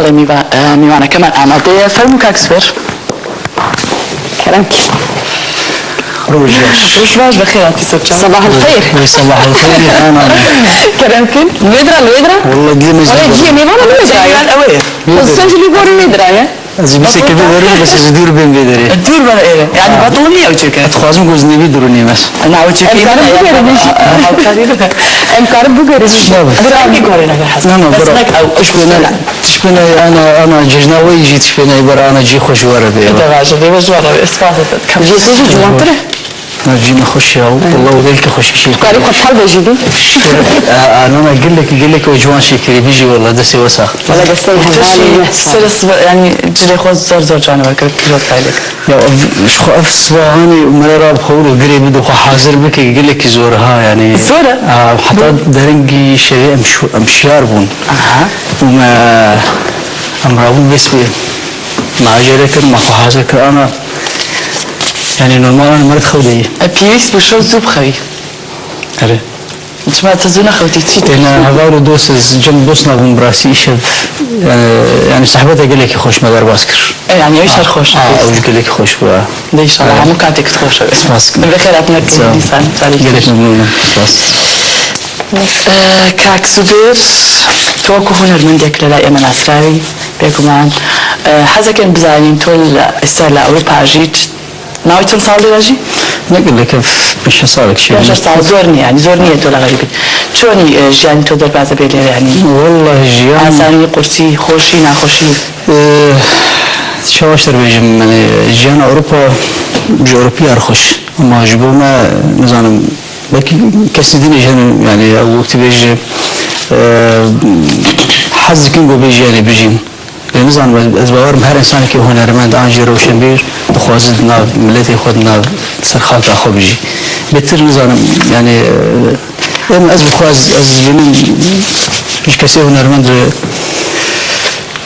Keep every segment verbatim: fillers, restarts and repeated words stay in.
Mîva-, e, mîvanekeman amade ye. Fermû kak Swer. Kerem ki. Roj baş. Roj baş, bexêr hatî Swer. Sabah el xeyr. Wê sabah el xeyr, ana. Kerem kin. Li wê dira, li wê dira. Walla diyê me Wala ciyê mêvana li wê dira ye. Ew ê. Pozisyon jî li gor wê dira ye. Ez ê bîsekê bê derin, bes ez ê dûr bêm vê derê. Dûr bim êrê. Yani batal niye ew çêke? Ez dixwazim ku ez nêvî dûr nême. Na, ew çêke. Em karin bigerin jî. Em karin bigerin jî. Şuna bak. Rengî gorê ne hez. Na, na, bira. Tişt pê ne, tişt pê ne, ana, ana cejna wê jî tişt pê ne, bira ana cî xweş were bê. Te vaje, dê vaje, were, ispat et. Cê te jî ciwantir e. Na, cî ne xweş ya. Walla gelkî xweş kişî. Karî xwe pal be jî bî. Ana, na, gelek, gelek o ciwan şekeri bijî walla destê we sax. Wala destê hevalê ne. Ser, yani cilê xwe zor zor canê we kir, kilo taylek. Ya, ev, ji xwe ev sibahanê me re rabixwe û girê bide xwe hazir bike, gelekî zor e ha, yani. Zor e? A, heta derengî şevê em şu-, em şiyar bûn. Aha. Û me, em rabûn vê sibê. Me acele kir, me xwe hazir kir, ana. Yani normal, ana me re xew de ye. E, pêwîst bû şew zû bixewî. Erê. Çima te zû nexewtî, çi Êna heval û dost, ez cem dost nabûm, bi rastî îşev, e, yani sehbeta gelekî xweş me derbas kir. E, yani ew şer xweş. A, ew jî gelekî xweş bû, ha. De inşallah hemû katêk xweş e. Spas dikim. Bi xêr hatina dîsan, tarî. Gelek memnûn im. Spas. E, kak Zubêr, tu wekû hunermendek li lay ême nasrawî, bêguman. E, hezekên bizanîn tu li, îstar li Ewropa jî Navê çend sal de jî? Ne gelek ev, pênc şeş salek şey. Pênc şeş sal zor niye yani, zor niye tu la xerîbî. Çonî, e, jiyanî tu derbas bê lê yani? Wallahî jiyan Asanî, qursî, xweşî, naxweşî. E, çawa ji te bêjim, yani jiyan Ewropa, ji Ewropî yar xweş. Ama ji bo me, nizanim, belkî kesî din jî hene, yani ew wekî bêje, e, hez dikin ku bê jiyanê bijîn. Lê nizanim, ez, ez bawer im her însanekî hunermend an jî rewşenbîr dixwaze di nav miletê xwe, di nav ser xaka xwe bijî. Bêtir nizanim, yani, em, ez bixwe, ez, ez bînim ji kesê hunermend re,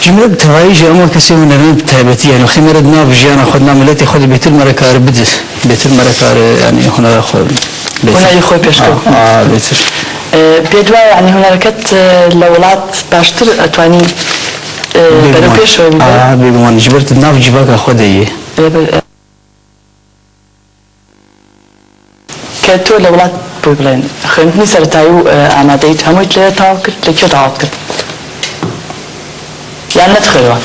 ji me bi tevayî jî, ama kesê hunermend bi taybetî, yani, wextê me re di nav jiyana xwe, di nav miletê xwe de bêtir me re kare bide. Bêtir me re kare, yani, hunera xwe bêtir. Hunerî xwe pêşkew. A, a, bêtir. E, pê di we, yani, hunereket, e, li welat baştir etwanî Ee, Bêguman. Berew pêş ve bî. Aha, bêguman. Ji ber tu nav civaka xwe de yî. Ee, be-, e, ke tu li welat, bû, bilen xwendinê seretayî û, e, amadeyî tu hemû li taw kir, li kê taw kir? Yan ne dixwî we?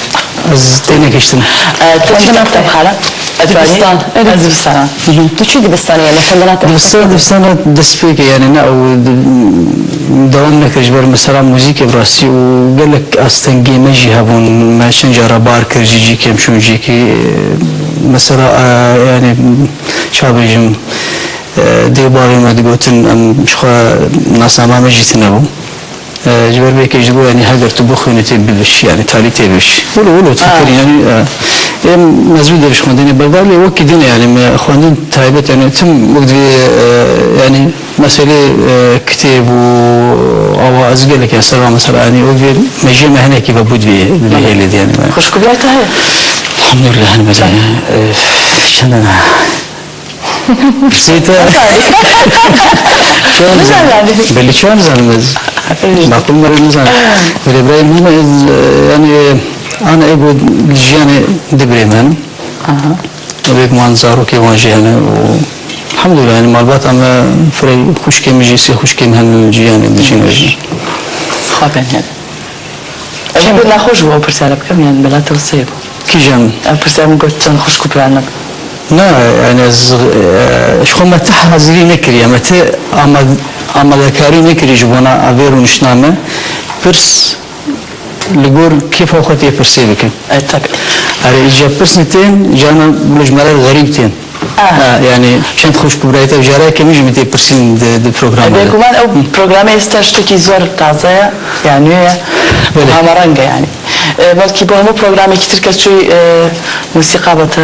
Ez tênegihiştin. E, tu çi Xwendina te? Kitapxane? Dibistan. Evet. Ez dibistana. Hı hı. Tu çi dibistanê ye? Li xwendina te Dibistan, dibistana destpêkê, yani ne ew di-, dewam nekir ji ber mesela muzîkê bi rastî û gelek astengê me jî hebûn. Me çend cara bar kir ji cîkê, em çûn cîkî, e, mesela, e, yani ça bêjim, e, dê û bavê me digotin, em ji xwe nasnama me jî tune bû. E, ji ber vê yekê ji bo, yani, heger tu bixwînî tê bibiş, yani, talî tê bibiş. Wilo, wilo, tu Ha. fikirî, yani, e, êm mezû de ji xwendinê berdar, lê wekî din, yani, me xwendin taybet, yani, tim wek divê, e, yani, meselê, e, kitêb û awa ez gelek, yani, serva mesela, yani, wek divê mejiyê me hinekî vebû divê, divê Belê. hêlê de, yani, me. Xwişk û birayê te heye? Elhamdülillah, hani, mesela, e, çend tane? Pirsê te. Çawa Nizanim yani. Belê çawa nizanim ez. Belê. Maqul me re nizanim. Belê birayê min ez, e, yani, ana ego li jiyanê du birê me henin. Aha. Bêguman zarokê wan jî hene û elhamdülillah, yani, malbata me firê xwişkê min jî, sê xwişkê min henin li jiyanê dijîn. Xwe bên hene. Çima? Ev naxweş bû ew pirsiyara bikim, yani bela te sê bû. Kîjan? Ev pirsiyara min got çend xwişk û birayê me. Na, yani ez, e, ji xwe me ti hazirî nekiriye, me ti amad-, amadekarî nekirî ji bona vê rûniştna me. Pirs li gor kêfa xwe tê pirsê bikin. E, tabii. Erê, îca pirsên tên, cana ji me re xerîb tên. Ah. Ha, yani çend xwişk û birayê te, careke min jî min tê pirsîn di, di programê de. Bêguman ew Hı. programê êsta tiştekî zor taze ye, ya nû ye, Belê. Hamereng e yani. E, belkî bo hemû programekî tir kes çûyî, e, musîqa be te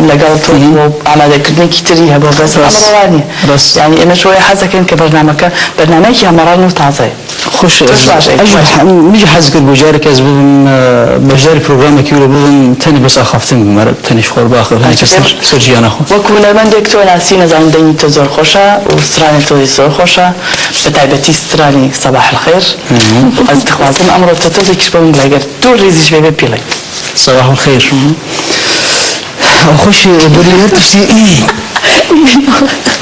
legal to Hı hı. û amadekirinekî tirî hebe, bes Rast. Emre wa niye. Rast. Yani ême ji wê hez dikin ke bernameke, bernameyekî hamereng û taze ye. Xweş, Xweş ez, baş, ez jî xweş. hem, min jî hez kir ku carek ez bibim, e, Beşdarî programekî wilo bibim, tenê bes axaftin bim, mere tenê ji xwe re biaxivim, her kes ser, ser jiyana xwe. Wek hunermendek to nasî, nizanim dengî to zor xweş e û stranê to zor xweş e. Bi taybetî stranê Sabah el Xeyr. Hı hı. Ez dixwazim emro to tozekî ji bo min bilegir. Tu rêzî ji vê bê pîlek. Sabah el Xeyr. Xweş, e, berî her tiştî.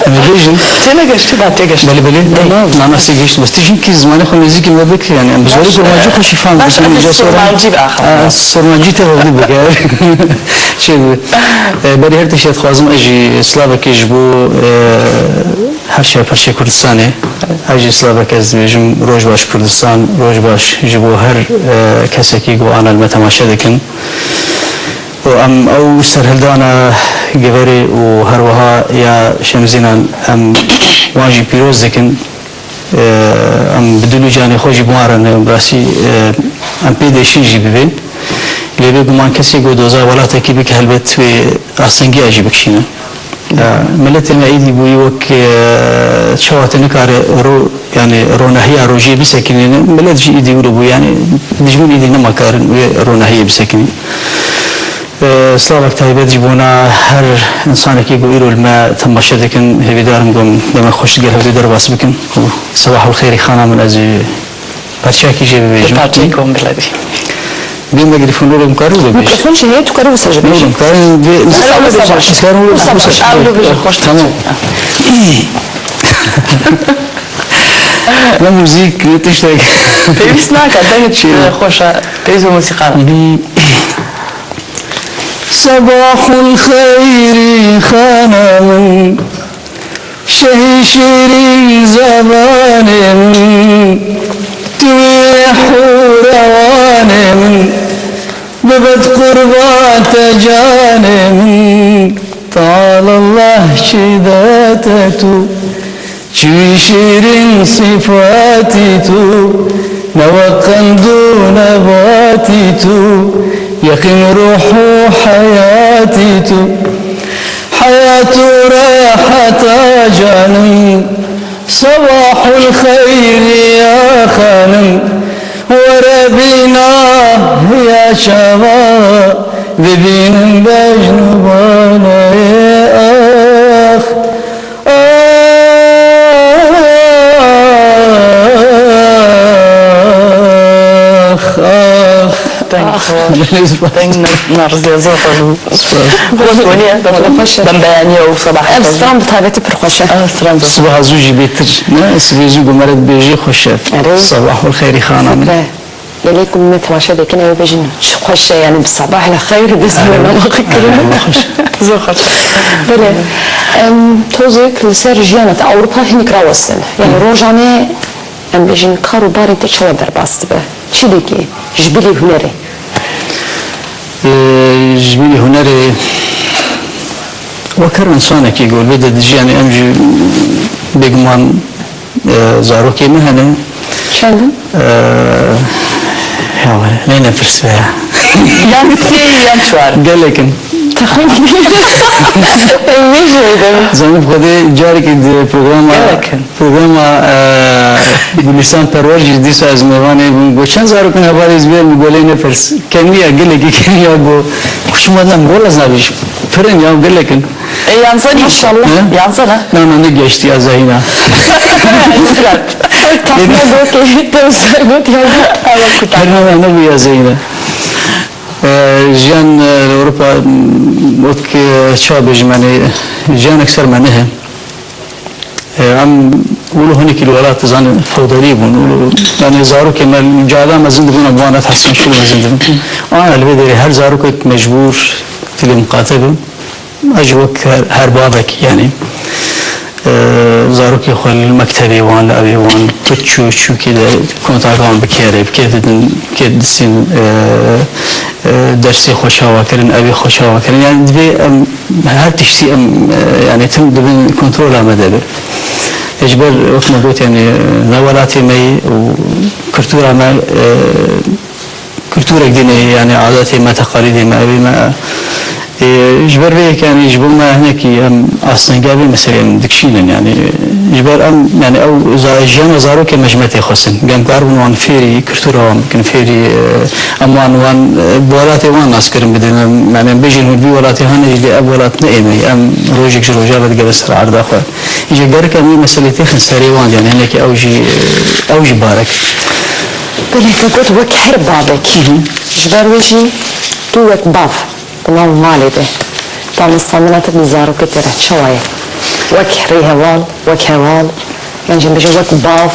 Em bêjin. Tênegeştî, da têgeştî. Belê, belê. Dey. Na, na, na, sê gihişt. Bes tu jî kî zimanê xwe nêzîkî me bik, yani, em bi zorê kurmancî xweşî fam dikin, îca sor-, kurmancî bi axaftin. Ha, kurmancî te hevdî bike. Şey bi. E, berî her tiştî dixwazim ez jî slavekê ji bo, e, her çar parçeyê Kurdistanê. Ez jî slavek ez dibêjim, roj baş Kurdistan, roj baş ji bo her, e, kesekî ku ana li me temaşe dikin. Û em ew serhildana Giverê û her wiha ya Şemzînan em wan jî pîroz dikin. Em bi dil û canê xwe jî bi wan re ne, bi rastî, em pê dêşîn jî bibên. Lê bê guman kesê ku doza welatekî bike helbet wê astengiya jî bikişîne. Miletê me êdî bûyî wek, e, çawa te nikare ro-, yani ronahiya rojê bisekinîne, milet jî êdî wilo bû, yani dijmin êdî nema karin wê ronahiyê bisekinîn. E, slavek taybet ji bona her insanekî ku îro li me temaşe dikin, hêvîdarim ku em demek xweş digel hevdî derbas bikin. Û Sebahul Xêrî xana min ez jî Parçeyekî jê bibêjim. Parçeyek hûn bilerî. Bê mikrofon wilo em karin wilo bêjin. Mikrofon jî heye, tu karî wisa jî bêjî. Wilo em karin vê. Wisa, wisa baş. Ez karin wilo, wisa baş. Wisa baş. Ew wilo bêje, xweş. Tamam. Ne muzîk, ne tiştek. Pêwîst nake, dengê xweş e. Pêwîst bi muzîka ne. Sebahul xeyrî xana min. Şehî şîrîn zebanê min, tu yê hûrewanê min, bibit qurban te canê min. Teala Allah çi date tu, çi wî şîrîn sifatî tu, ne wek qend û nebatî tu, yeqîn ruh û heyatî tu. Heyat û reheta canim, sebahul xeyrî ya xanim, were bîna ya çava, bibînim bejn û baneyê ax, ax, ax. Deng xweş. Deng ne-, nerizê zor xweş bû. Spas. Xweş bû, niye? Wala xweş e. Dem beyaniye û sabah Ev xweş. Stran bi taybetî pir xweş e. Ah, stran zor. Sibaha zû jî bêtir, ne? Sibê zû ku mere dibêjê xweş e. Erê. Sabahul xeyrî xana min. Şükre. Gelê ku me temaşe dikin, ew bêjin, çi xweş e, yani bi sabah le xeyr dest bi nama kirin. Zor xweş. Belê. Em, tozek li ser jiyana te Ewropa hinik rawestin. Yani rojane Em bêjin, kar û barên te çawa derbas dibe? Çi dikî ji bilî hunerê? Ee, ji bilî hunerê wek her însanekî ku li vê de dijî, yanî em jî bêguman, e, zarokê me hene. Çend in? Ee, ya, lê nepirse ya. Yan sê yan çar. Gelek in. Em vê jî dibin. Zanim Xwedê carekî di programa Gelek in. Programa, e, Gulîstan Perwer jî dîsa ez mêvanê bûm. Got, çend zarok in hevalê ji bîr min? Got, lê nepirs. Kemiya, gelekî kemiya got. Kuşuma dem, wela ez nabêjim. Pir in ya, gelek in. E, yanzanî. Maşallah. He? Yanzana. Na, na, negeştî ya zehîna. Tahmin got ki, te got ya. Her na, na, ne bu ya zehîna. E, jiyan, e, li Ewropa, m, wek, e, çawa bêjim, yani, jiyanek ser me nehe. E, em wilo hinekî li welat, zanî, fewderî bûn. Wilo, yani, zarokê me, cada me zindibûn, em bi wan re dihesibin, şûl me zindibin. Ana li vê derê her zarokek mecbûr tê lê miqate bin. Ez jî wek her, her bavek, yani, e, zarokê xwe li mektebê wan, li evê wan, tu çû, çûkê de kontaka wan bi kê re, bi kê didin, kê distîn, e, e, dersê xwe çawa kirin, evê xwe çawa kirin. Yani divê em her tiştî em, e, yani tim di bin kontrola me de be. Ji ber wek me got, yani ne welatê me yî û kultura me, e, kulturek din e, yani adetê me, teqalîdê me, evê me. E, ji ber vê yekê, yani ji bo me hinekî em astengiya vê meseleyê em dikişînin, yani, e, Ji ber em, yani ew za-, jiyana zarokê me ji me tê xwestin. Em karin wan fêrî kultura wan bikin, fêrî, e, em wan, wan, e, bi welatê wan naskirin bidin. Em, yani em bêjin hûn vî welatê hane jî lê ev welat ne ê me ye. Em rojek ji roja ve digere ser erda xwe. Îca gerek em wî meselê têxin serê wan, yani hinekî ew jî, e, ew jî barek. Belê te got wek her bavekî. Ji ber wê jî tu wek bav. Di nav malê de danûstandina te bi zarokê te re çawa ye? Wek rêheval, wek heval, yan jî em bêjin wek bav,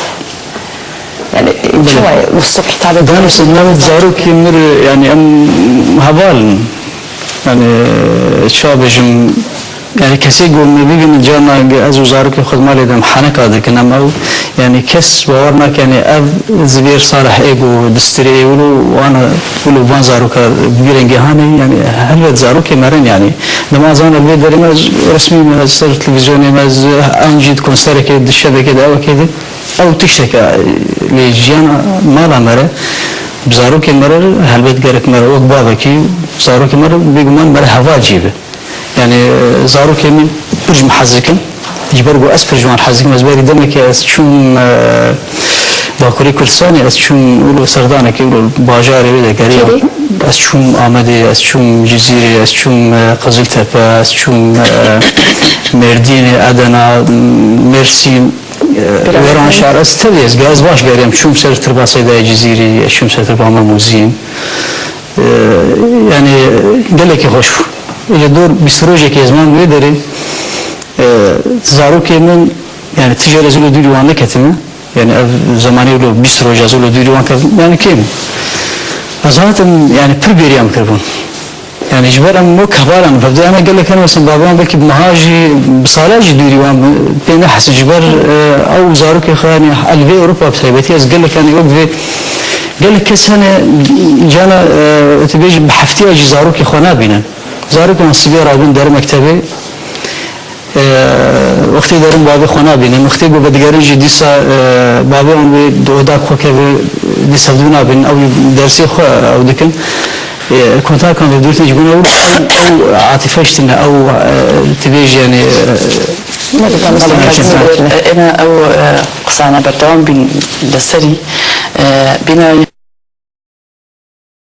yani çawa ye? Wisa te de Danûstandina zarokê min re, yani em heval in. Yani çawa bêjim, yani kesê ku me bibînin carna ez û zarokê xwe di malê de em heneka dikin, em ew, yani kes bawer nake, yani ev Zivêr Salih ê ku di stirê ê wilo wana wilo van zaroka bi vî rengê hane, yani helbet zarokê me re ne, yani dema zana li vê derê me ez resmî me, ez ser televîzyonê me, ez an jî di konserekê, di şevekê, di ewekê de ew tişteke, lê jiyana mala me re, bi zarokê me re helbet gerek me re wek bavekî, zarokê me re bêguman me re heval jî be. Yani, e, zarokê min pir ji min hez dikin. Ji ber ku ez pir ji wan hez dikim, ez berî demekê ez çûm, e, Bakurê Kurdistanê, ez çûm wilo serdanekê, wilo bajarê wê de gerî. Kêrê? Ez çûm Amedê, ez çûm Cizîrê, ez çûm, e, Qiziltepe, ez çûm, e, Mêrdînê, Edena, Mêrsîn, e, Wêranşar, ez tevî, ez, ez baş geriyam, çûm ser tirba Seydayê Cizîrî, ez çûm ser tirba Memûzîn. E, yani gelekî xweş bû. Îca dor bîst rojekê ez mam wê derê, e, zarokê min, yani tije ez wilo dûrî wan neketime. Yani ev zemanê wilo bîst roj ez wilo dûrî wan ketim. Yani kêm. Ez hatim, yani pir bêrî em kiribûn. Yani ji ber em wek hevalan bi hev de, em gelek hene, mesela bavê wan belkî bi meha jî, bi sala jî dûrî wan bi, pê nehesin. Ji ber, e, ew zarokê xwe, yani li vê Ewropa bi taybetî ez gelek, yani wek vê gelek kes hene, cana, e, tu bêjî bi heftiya jî zarokê xwe nabînin. Zarokê wan sibê radin derin mektebê, e, wextê derin bavê xwe nabînin. Wextê ku vedigerin jî dîsa, e, bavê wan wê di odak xwe keve, dîsa dû nabînin. Ew dersê xwe ew dikin. E, kontakan vê dûrtin ji bona ew, ew, ew atife ji tine, ew, e, tu bêjî, yani, e, Ne dikam Êna ew, e, qisana berdewam bîn li serî, e, bîna